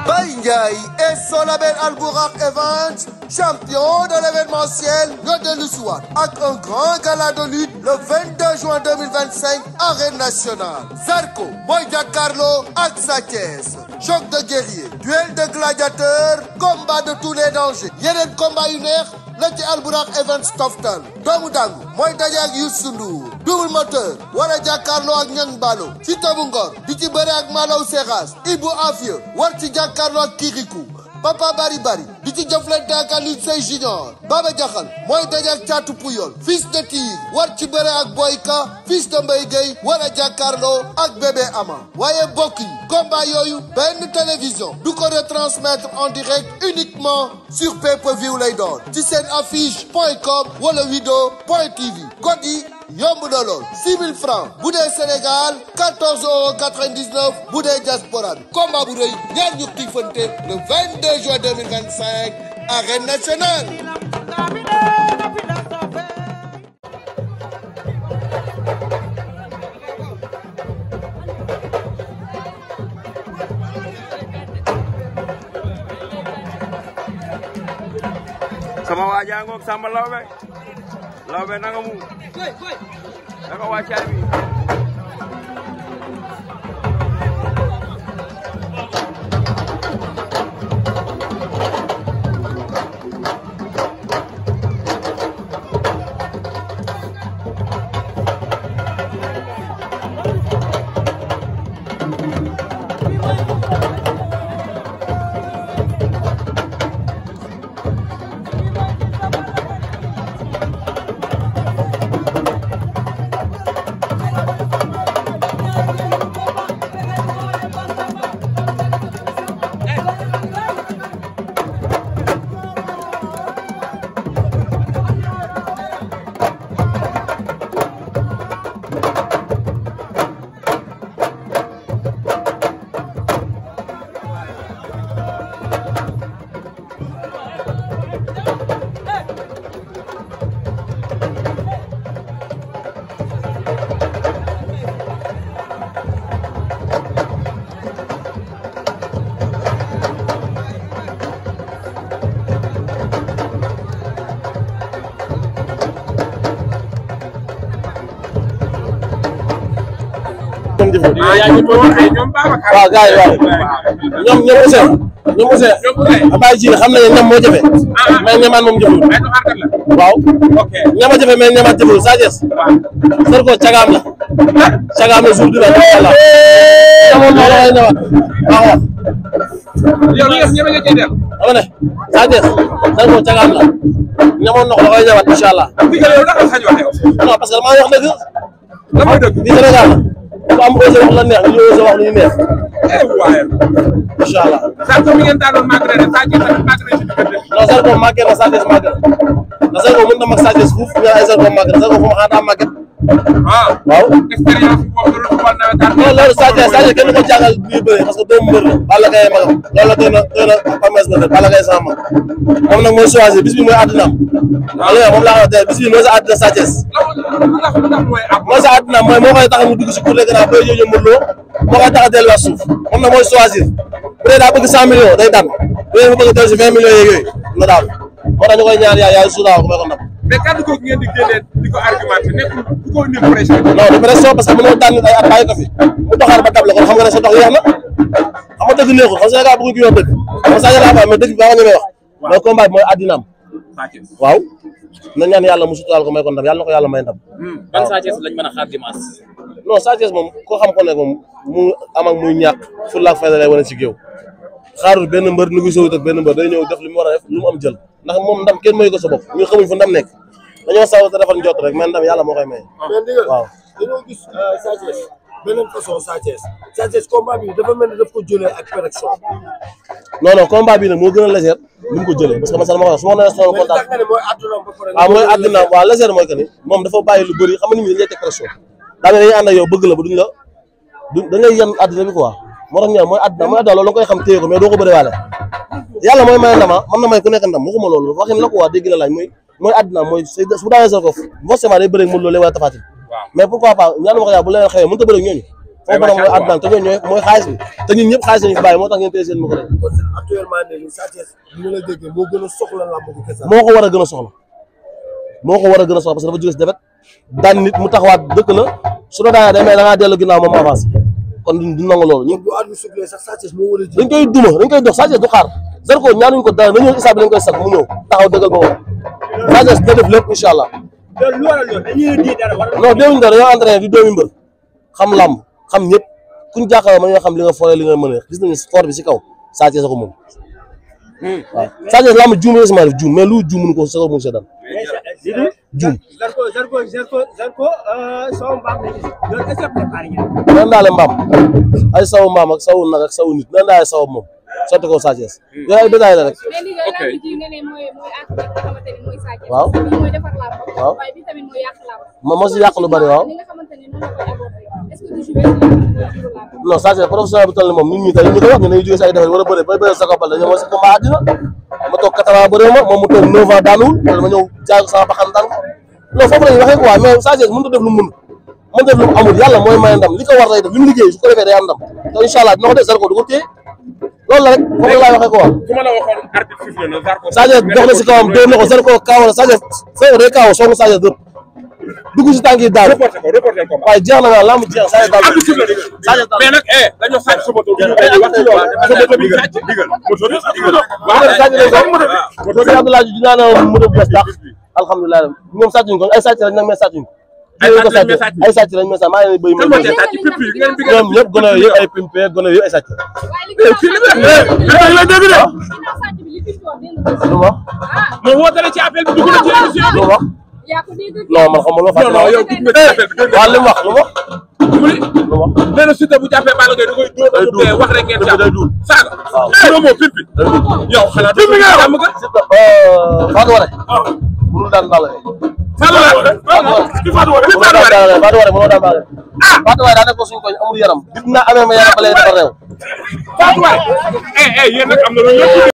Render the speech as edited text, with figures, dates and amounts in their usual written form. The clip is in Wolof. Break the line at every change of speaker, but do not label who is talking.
Baye et son label Albourakh Events, champion de l'événementiel, ñoo dellu si waat ak un grand gala de lutte le 22 juin 2025 arène nationale. Zarko mooy jàkkaarloo ak Sa Thiès, choc de guerrier, duel de gladiateurs, combat de tous les dangers. yeneen combat yu neex la ci Albourakh Events toftal. doomu dangu mooy daje ak Youssou Ndour, double moteur wala jàkkaarloo ak Niang Ballo. Siteu bu Ngor di ci bëre ak Malaw Seras. Ibou Afia war ci jàkkaarloo ak Kirikou. Papa Bari Bari di ci jëflante ak Alioune Seye Junior. Baba Jaxal mooy daje ak Thiatou Pouyol. Fils de Tigre war ci bëre ak Boyka. Fils de Mbaye Gueye wala jàkkaarloo ak Bébé Ama. waaye bokk yi combat yooyu benn télévision du ko retransmettre en direct uniquement sur pay-per-view lay doon ci seen affiche.com wala wido.tv. code yi yomb na lool 6 000 francs bu dee Sénégal 14,99 € bu dee diaspora bi. combat bu rëy ñaar ñu xiifante le 22 juin 2025 arène nationale.
sama waa jàngoog Samba Lawbe nanga mu naka wàccaay bi
waaw gars yi waaw ñoom Ousseyn Abaye ji xam nañu ñam moo jafe mais ñamaan moom jëfewul waaw ñama jafe mais ñamaat jëfewul Sa Thiès Zarko cagaam la jour bi la inshallah ñamoon noonu lay ñëwaat waaw yow li ñeme nga cey del dama ne Sa Thiès Zarko cagaam la ñamoon noonu la koy ñëwaat inshallah non parce que dama wax dëgg di Sénégal ku am osé wax la neex ñu osé wax lu ñu neex inshallah Zarko mi ngeen daanoon màgg na Sa Thiès màgg na ci diggante non Zarko màgg na Sa Thiès màgg na Zarko mën na mag Sa Thiès fuuf ñu ay Zarko màgg na Zarko fu ma xanaa màgg waaw expérience non loolu Sa Thiès kenn ko jàngal bi bëre parce que doomu mbër la Balla Gaye magam loolu doy na promesse ba Balla Gaye sama mag moom nag mooy choisir bis bi mooy àddinaam moom laa wax bis bi mooy sa àddina Sa Thiès mooy sa àddina mooy moo koy tax mu dugg si cour des grands bay ñëw Modou Lo moo koy tax a delluwaat suuf moom nag mooy choisir bu dee daa bëgg 100 millions day daan bu dee mu bëgg dellu si 20 millions yeeg yooyu na daal moo tax ñu koy ñaan yaay suudaaw ko may ko ndam mais kàddu googu ngeen di génnee di ko argumenté nekkul du ko indi pression non du pression parce que mënoo daan nit ay at bàyyi ko fi mu doxaar ba dab la kon xam nga ne sa dox yeex na xam nga dëgg neexul xam Sénégal bëgguñ ko yoon dëgg xam Sa Thiès mais dëgg bi ba nga ñemee wax mooy combat bi mooy àddinaam waaw na ñaan yàlla mu suturaal ko may ko ndam yàlla na ko yàlla may ndam
ban Sa Thiès lañ mën a xaar dimanche
non Sa Thiès moom ko xam ko ne moom mu am ak muy ñàkk fu laak fayda lay wane ci géew xaarul benn mbër nu ngi sowut ak benn mbër day ñëw def li mu war a def lu mu am jël ndax moom ndam kenn mayu ko sa bopp ñu xamuñ fu ndam nekk dañoo saw te defal njott rek mais ndam yàlla moo koy may waaw
dañoo gis Sa Thiès beneen façon Sa Thiès combat bi dafa mel ni daf ko jëlee ak perfection
non combat bi nag moo gën a léger ni mu ko jëlee parce que man sax ma ko wax su ma nee sonal kontaan waaw mooy àddina waaw léger mooy que ni moom dafa bàyyi lu bëri xam nga nit ñi dañu lay teg pression daa mel dañuy ànd ak yow bëgg la ba duñ la da ngay yan àddina bi quoi moo tax ñu mooy àddina loolu la koy xam téye ko mais doo ko bëri waale yàlla mooy may ndama mën na may ku nekk ndam waxuma loolu waxin la ko waa dégg la laaj mooy àddina mooy su daanee Zarko forcément day bëri Modou Lo lay war a Tapha Tine mais pourquoi pas ñaan wax yaa bu leen xëyee mënut a bëri ñooñu foofu nag mooy àdduna te ñooy mooy xaalis bi te ñun ñëpp xaalis lañu fi bàyyi moo tax ngeen téye seen micro
kon actuellement nii Sa Thiès ñu la déggee moo gën a soxla lamb ji kese.
moo ko war a gën a soxla moo ko war a gën a soxla parce que dafa jóge si defet daan nit mu taxawaat dëkk la su la daanee day may da ngaa dellu ginnaaw moom avance kon du nangu loolu ñu
bu at bi soufflé sax Sa Thiès moo war a ji.
dañ koy duma dañ koy dox Sa Thiès du xaar Zarko ñaanuñ ko dara dañu ñëw isaab bi dañ koy sag mu ñëw taxaw dëggal ba woon Sa Thiès da def lépp incha allah
loolu lu waral loolu dañuy di dara wala.
non déwuñ dara dañoo entraîné di doomi mbër xam làmb xam ñëpp kuñ jàkkaarloo ma nga xam li nga foree li nga mën a gis nañu sport bi si kaw Sa Thiès ko moom waaw Sa Thiès làmb juum la si maa def juum mais lu juum mënu ko sa ko mënu seetaan juum
Zarko sama mbaam la gis loolu est-ce que préparé ngeen.
nan daale mbaam ay sawu mbaam ak sawu nag ak sawu nit nan daale sawu moom sotti ko Sa Thiès yooyu ay détails la rek waaw waaw ma moo si yàq lu bari waaw non Sa Thiès professionnel bu toll ni moom nit ñi tey ñu koy wax ne nañu jógee si ay defar wala bëre bay bëre sa ko bal dañoo moo si combat àddina ma toog 4 ans bëre ma moom mu toog 9 ans daanuwul wala ma ñëw jaay ko sama baxan daan ko loolu foofu la ñuy waxee quoi mais Sa Thiès mënut a def lu mu mën def lu mu amul yàlla mooy may ndam li ko war lay def li mu liggéey su ko defee day am ndam te incha allah dina ko def Zarko du ko téye loolu la rek foofu laay waxee quoi
su ma la waxoon arbitre sifflé na Zarko
Sa Thiès dox na si kawam dóor na ko Zarko kaaw la Sa Thiès Zarko day kaaw songu Sa Thiès dóor dugg si tànk yi daal
reporté ko
waaye jeex na waaw lamb jeex Sa Thiès daal
arbitre sifflé Sa Thiès mais nag dañoo sàcc sa moto du ñu wax ci loolu moto bi sàcc digal moto bi digal
waaw sàcc nañ ko moto bi Abdoulaye dinaa ne moto bu bees tax alhamdulilah ñoom sàccuñ ko ay sàcc lañ nag mais sàccuñ ay sàcc lañ mais sàcc maa ngi leen di béy ñoom ñëpp gone yooyu yëpp ay pimpe gone yooyu ay sàcc lu wax
mo wootale ci appel bi dugg na ci émission bi
lu wax non man xam nga loo
non yow dugg nga ci appel bi
waaw li mu wax lu wax
lu wax nee na Siteu bu jàppee Balla Gaye da koy dóor wax rek ngeen jàpp
day duul
saaga waaw moo pimpi yow xanaa pimpi nga jàmm nga
Fatou Waré mënul daan Balla Gaye
Fatou Waré
Fatou Waré mënoo daan Balla Gaye Fatou Waré daa nekk ko suñu koñ amul yaram dit naa amee ma yaram ba lay dafa réew
Fatou Waré yéen nag am na loolu